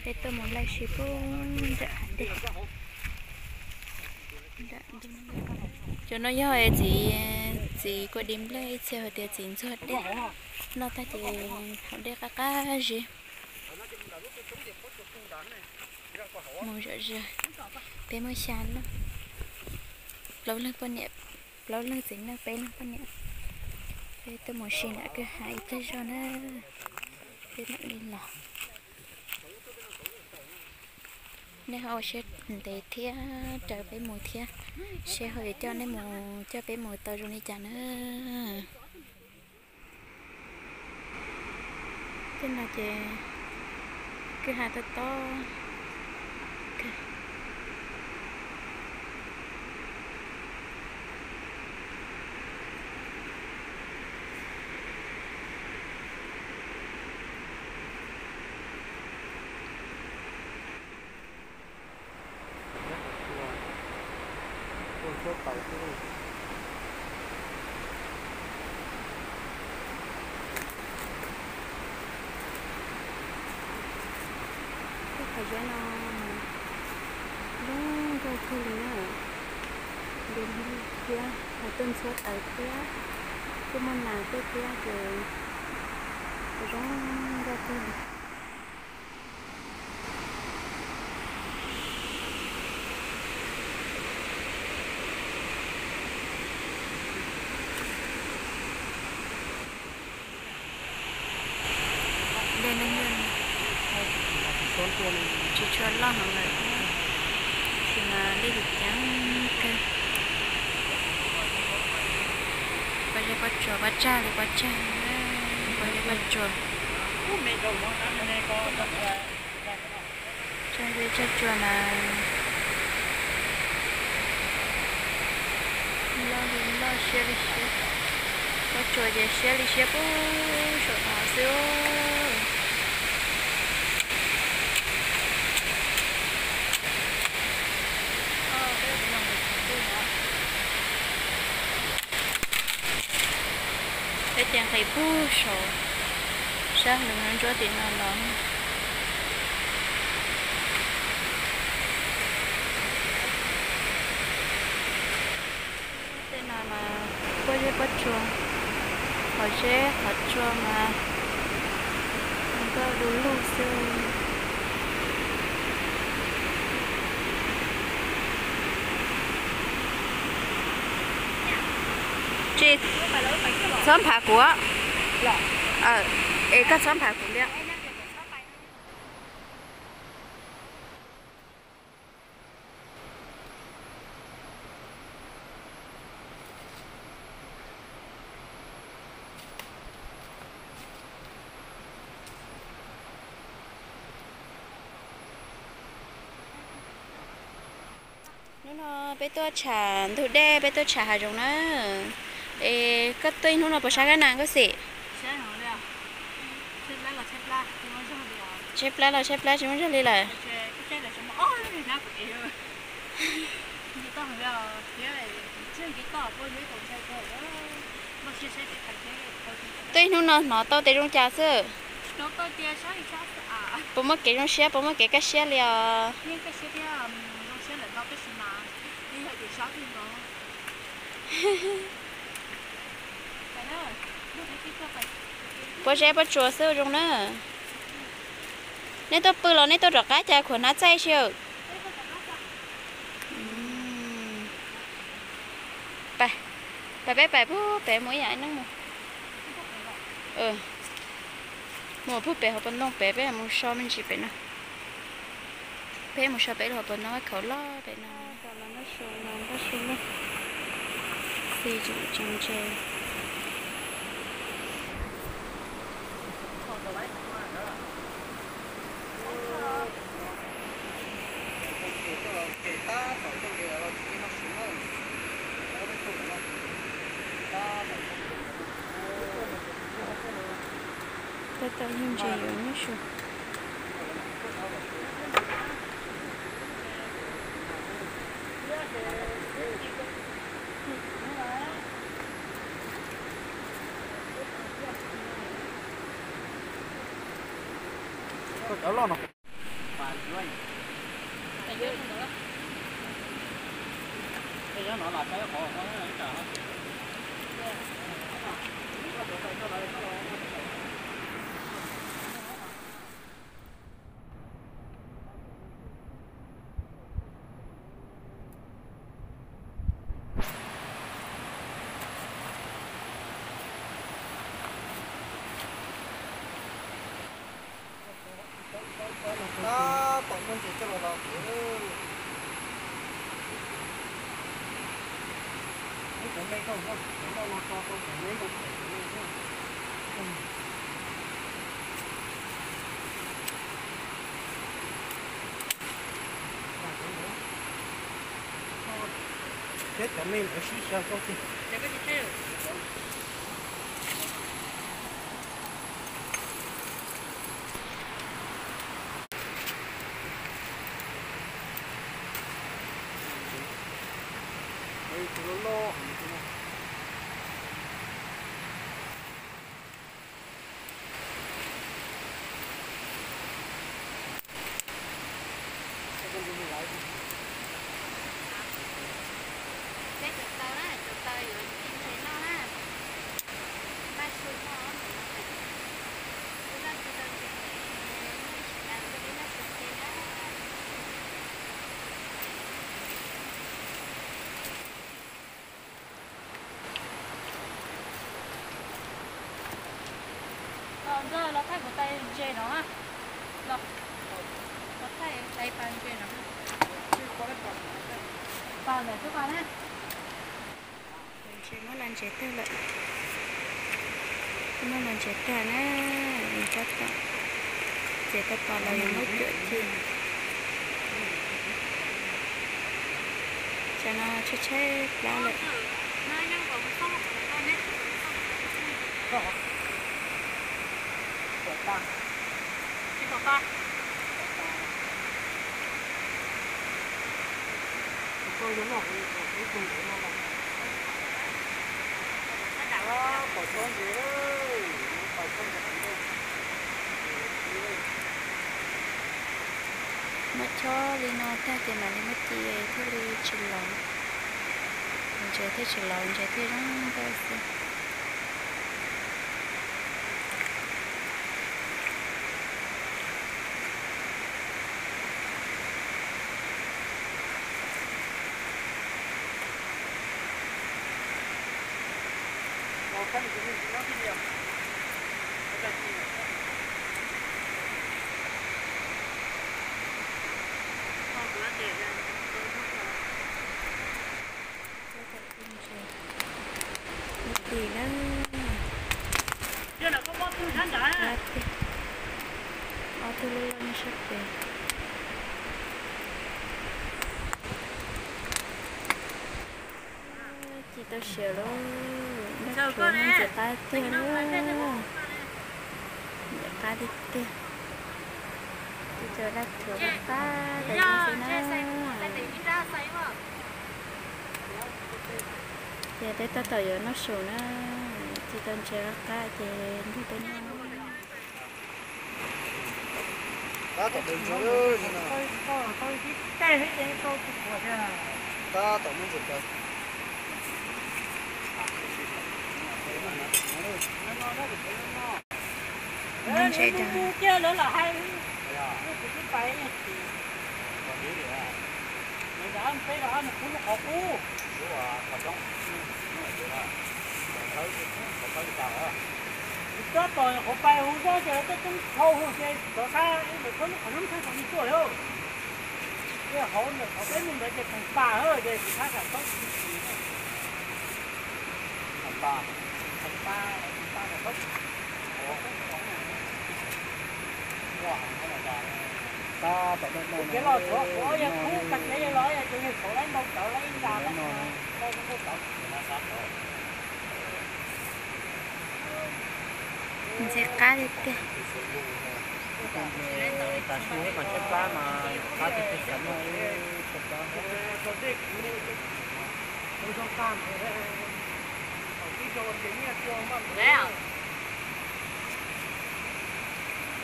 Peb tuaj mus laij sis pub nram hav dej. Cov no yog txiv, txiv kua dis nplej, ib txhia hais tias txiv ntxuag dej. Noj tag ces haus dej qab qab zib. Mus zom zaws. Peb muaj xya leej, plaub leeg poj niam, plaub leeg txiv neej, peb leeg poj niam. Peb tuaj mus si nram kwj ha ib pliag zog na, peb mam li los. Nej ho ua siab ntev thiab raws peb mus thiab, seb ho yuav coj nej mus, coj peb mus tau zoo li cas na. Tej no ces kwj ha tob tob. Tej qhov zeb no zoo nkauj kawg li na. Li thiab, hais tuaj ntxhua taws thiab, tuaj muaj nas tuaj thiab ces zoo nkauj kawg li. Dej neeg tsis tshua loj heev lawm thiab, tab sis mas dej ceev kawg. Pob zeb pob tsuas, pob tsag li pob tsag, pob zeb pob tsuas. Tsag zeb tsag tsuas mas loj li loj, siab li siab. Pob tsuas ces siab li siab puag saum no xwb. Peb ces nqis puag saum sab hauv ntsuab tim no los. Tej no mas pob zeb pob tsuas, qhov zeb qhov tsua mas nkauj du lug xwb. Tsis txhob nphav kuv, es koj txhob nphav kuv thiab. Hnub no peb tuaj tsham ntug dej, peb tuaj tsham hav zoov na. Es koj tuaj ib hnub no puas sab kab nas koj xim? Tshaib plab los tshaib plab tsis muaj zog li lawm. Tuaj ib hnub no hnov tau tes zoo cas xwb? Puas muaj kev zoo siab, puas muaj kev kaj siab li os? Pob zeb pob tsuas xwb zoo na. Nej tuaj pw los nej tuaj rov qab cas khuam hnab txaij si. Pais, pais peb pais puag pem mus ib yam neeb mus. Mus puag pem hauv paus ntoo pem, peb mus so me ntsis pem no. Peb mus so pem lub hauv paus ntoo khaum loj pem no. Xi tseem tseem ntse. Tab tom yeej ntse yuav nyob su. Tab tom muaj ntses coj los los tiag. Muab cov me rau, cov no los tso rau cov me rau. Thiab cov me ntawd sib xyaw rau tiag. Peb tus taw na, tus taw yuav ntses noj na. Npaj su noj. Lub no tsis tau ntses, ib sim no peb noj su ke na. Los ntxawg, los thaij kuv tais ntses no. Los, los thaij tais pas ntses no. Pas ntawm twb pas na. Ntses muab los ntses tag lawm. Muab los ntses tag na, tab tom ces tau pas los yuav muab cuam ci. Tsam no tshaib tshaib plab lawm. Muab chob li no tag ces mam li muab ci thiaj li tsis lov. Ntses thiaj tsis lov, ntses thiaj zoo nkauj xwb. Ib tis na. Ob tug loj loj nyob sab pem. Ci tau siav lawm, noj tsuav ntxim qab tiag na. Ntxim qab tiag tiag. Ci tau dab thuav qab qab tas zog xwb na. Ces peb tab tom yuav noj su na, ci tau ntses qab qab ces nrog peb noj. Tab tom muaj ntses, tab tom muaj ntses plaws. Ntses dag. Tab tom qhov pais hu zog ces lawv tuaj coob dhau hu ces rov qab ib ntawm txhob lub qhov nyob tshaj tau li tuaj li. Ces hauv ntawm qhov peb mus ntawd ces pheem pas ces kuv thab kam txhob. Ces los txog qhov yawg kub tag kev yawg los ces yawg txhob laib ntau tawv laib ib ntas ntau tawv. Ntxim qab tiag tiag. Tav su mas tshaib plab mas qab tiag tiag, xav noj ib tshaib plab.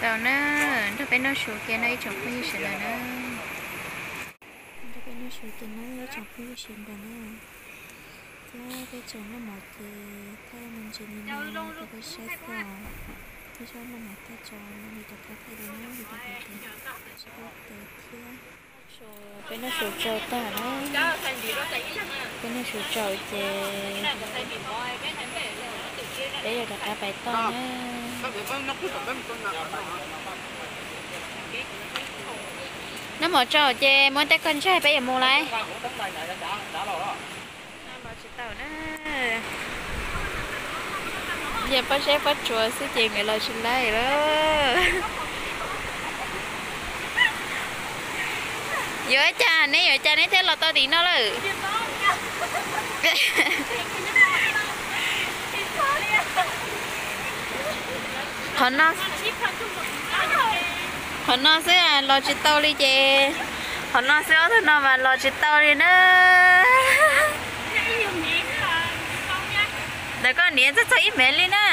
Tau na, nrog peb noj su ke na ib tsoom phooj ywg sawv daws na. Nrog peb noj su ke na ib tsoom phooj ywg sawv daws na. Peb tsoom noj mov ces thaij me ntsis li no rau peb saib xwb os. Peb tsoom noj mov tag tso li rov qab thaij dua na, vim rau qhov tias tsis tau tes thiab. Peb noj su tsau tag na, peb noj su tsau ces peb yuav rov qab pais toj na. Noj mov tsau ces muab tej ko ntsaig peb yuav mus lawm. Los tsis tau na. Yog Pob Zeb Pob Tsuas xwb ces nkawd los tsis laib lawm. Yuav ua cas neb, yuav ua cas neb thiaj los tau tim no lawm? Qhov no, qhov no xwb los tsis tau li ces, qhov no xwb ob tug no mas los tsis tau li na. Ntawm koj niam txog txog ib mev li na.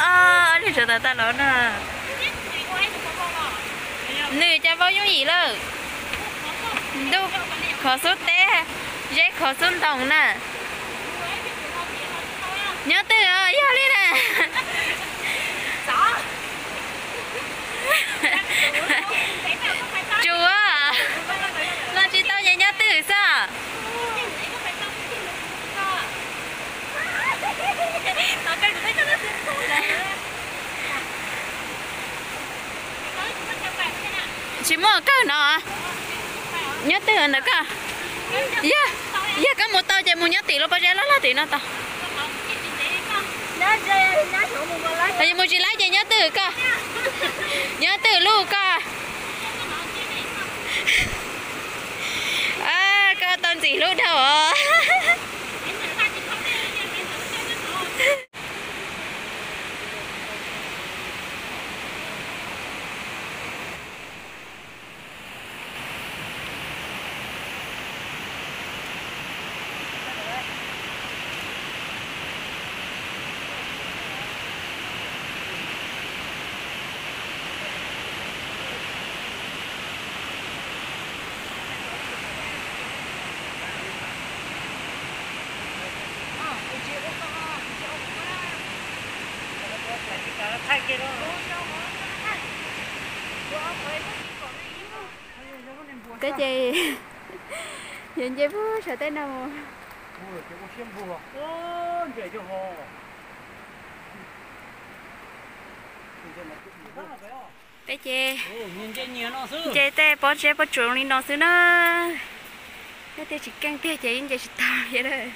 Ob niag tsov tawv tag los na. Nws cas vau yooj yim lawm. Ntuj khov xub teb, Zeb khov xub ntoos na. Nyob twg os, yog li na. Tsuas, los tsis tau ces nyob twg xwb. Tsis muaj kawg no. Nyob twg ntawm koj? Yog, yog koj mus tau ces mus nyob tim lub pob zeb loj loj tim no tau. Yog mus tsis laib ces nyob twg koj? Nyob twg lub koj? Koj tau ntxim hlub dhau os. Peb ces yuav nce puag saum tej no mus. Peb ces nce tej pob zeb pob tsuas li no xwb na. Tej tsis keej tiag ces yeej nce tsis tau li lawm.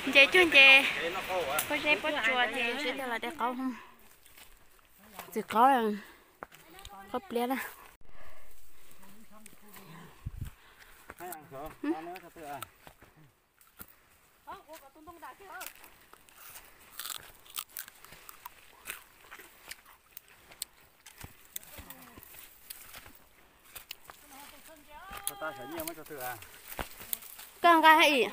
Nce cuag nce pob zeb pob tsuas ces sib tag los de qaub. Txiv qaub, qaub pliab na. Koj nqa hais.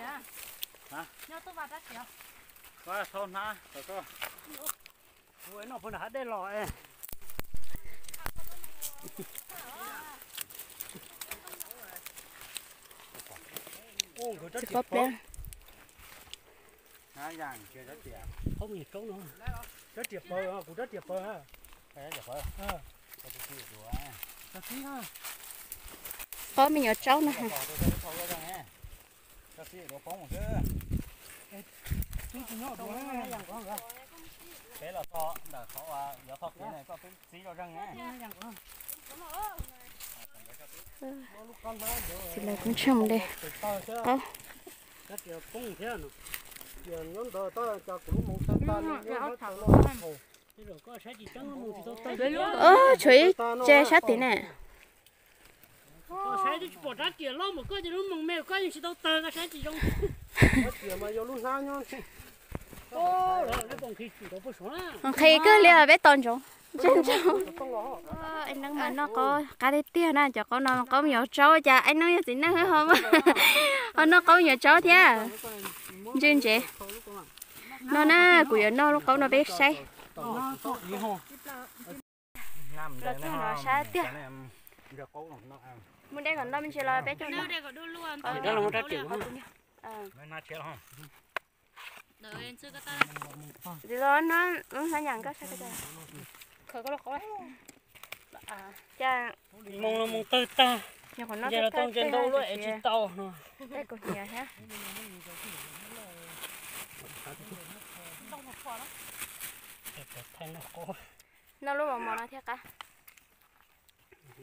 Tsis paub pliab. Paub me nyuam tsaub no. Tsis lawv kuv ntshe mus de qaub. Tshuav ib ce sab tid ne. Nqhis kawg li peb tos ntsoov. Ntsej ntsoov. Aib Neeb mas noj qaub qab tiag tiag na, cov qaub no qaub me nyuam tsaub, cas Aib Neeb yog txiv neej ho, ho noj qaub me nyuam tsaub thiab. Ntsej ntsev. No na, kuv yuav noj lub qaub no peb saib. Los txog no sab tiag. Muaj dej kom noj me ntsis los peb coj noj. Ntxiv los no, hnab nyam nkaj sab ko. Khaws koj lub qaub. Cas moo los moo tawg tag. Nyuam qhuav noj tag tag teg tsis tau no. Tej kuv hniav thiab. Noj lub mos mos no thiab qab.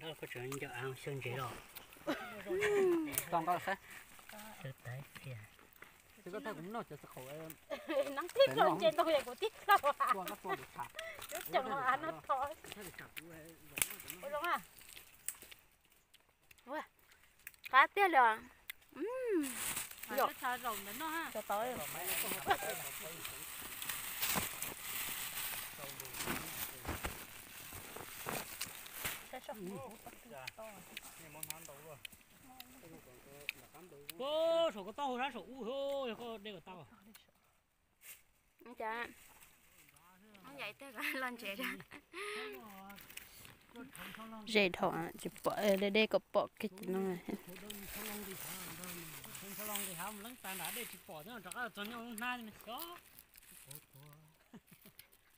Xyaw ntsev los. Qab tiag li os. Saum ko taub hau sab saum ub, yog koj de kom tau. Los ntsev. Ze dhau tsis pom, de de kom pom kiag no.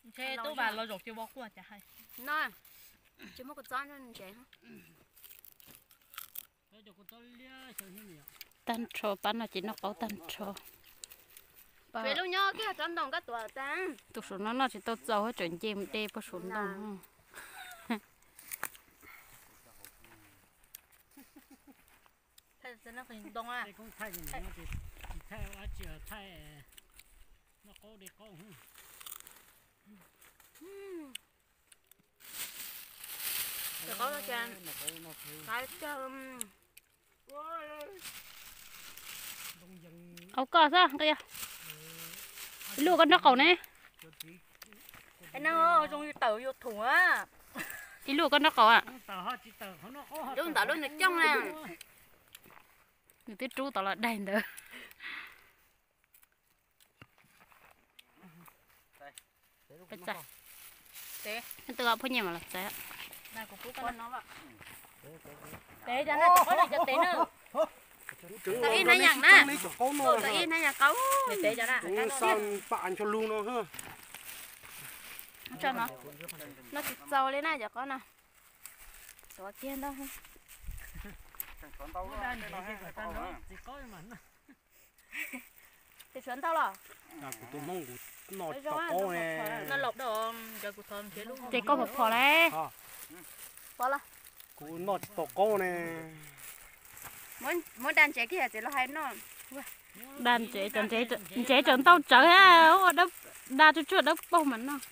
Ntshe tub vas los zaum cia ua quaj cas hais. No, tsis muaj kua txob ntsev. Tag nrho pab no ces noj qaub tag nrho. Peb lub nyob kiag tsob ntoo koj tuav tag. Tus saum no noj tsis tau txaus, tseem nce mus de pog saum ntoo. Qaub koj xwb, ib lub koj nraub qaum ne. Zoo li tawm yus thum a. Ib lub koj nraub qaum a. Lub ntawm lub nws coob na. Nws twb rub tod los daig ntawd. Peb txais. Peb twb phooj ywg mas los txais. Tau ib hnab yam na. Tau ib hnab yam qaub. Noj tsis txaus li na cov qaub no. Tuav kiag ntau. Tes tshuav ntau los? Kuv tus hmoob kuv noj tau qaub ne. Ces koj phom phom lauj. Kuv noj tsis tau qaub ne. Muab da ntsev kiag txiv los hais noj. Da ntsev, ntsev tseem ntau tsawv, da tsuag tsuag dawb paug mas noj.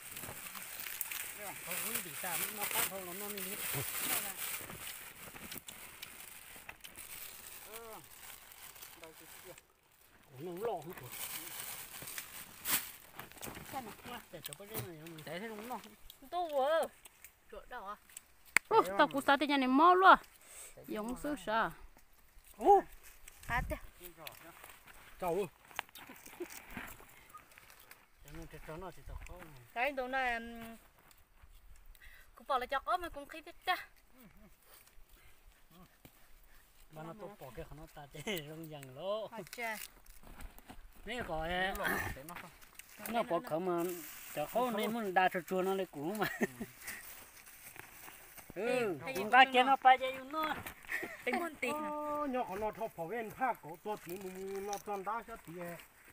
Tau kuv xav tias nws mob luaj, yoov xwb sav. Kuv pom lawv cov qaub mas kuv nqhis tiag tiag. Mas no tuaj pom kiag qhov no tas ces zoo yees lauj. Neb kom noj pov khawv mas cov qaub neb muab da tsuag tsuag no li kuv mas. Kuv nqa kiag no pais ces yus noj. Nyob qhov no rho phom vej phaj kauv tuag tid mus no txog ntab sab tid,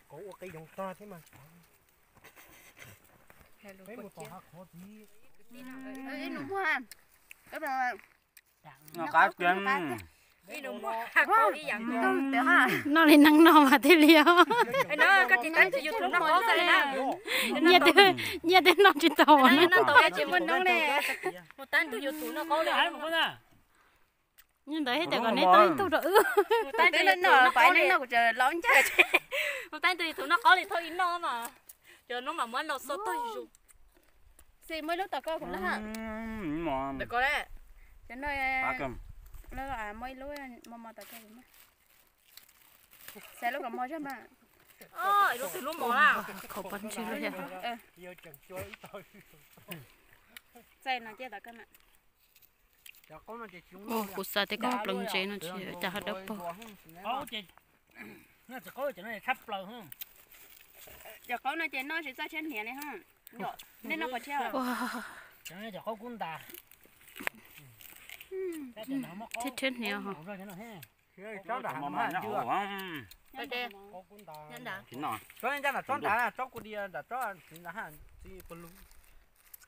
kauv ua qe yoov tag thiab mas. Peb mus tom hav qhov tid. Noj qab tiag. Noj li neeg noj mas thiaj li os. Nyiaj twb, nyiaj twb noj tsis tau. Nyiaj ntawd thiaj tias kom neb tau ib tug rau wb. Mus tab ntug YouTube noj qaub li thauj ib noj mas. Cov no mas muab los xo tag zus. Xi muaj ib lub tom koj kuv na ha. Ntawm koj le. Cov no muaj ib lub mos mos tom koj kuv na. Xaiv lub kom mos zog mas. Lub twg lub mos la. Khov pab ntsis lawm. Txais no cia tom koj na. Kuv xav tias koj pleev ntsev no tsis cas ho dawb paug. Cov qaub no ces noj tsis txawj tshiab hniav li ha. Nej noj puas tshiab? Thiab tshiab hniav ho. Tsob ntawd, tsob kuv di ntawd, tsob txiv pw lug.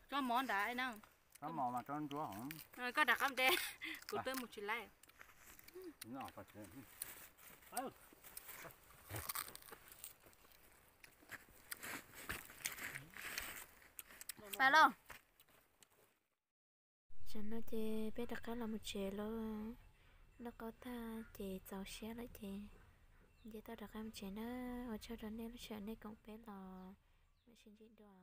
Tsob mov ntawd na. Koj rov qab nte, kuv twb mus tsis laib. Pais lauj. Tam no ces peb rov qab los mus tsev lawm. Noj qaub tag ces txaus siab lawm ces nce toj rov qab mus tsev na. Ua tsaug rau nej lub sij hawm nej koom peb los, mam sib ntsib dua.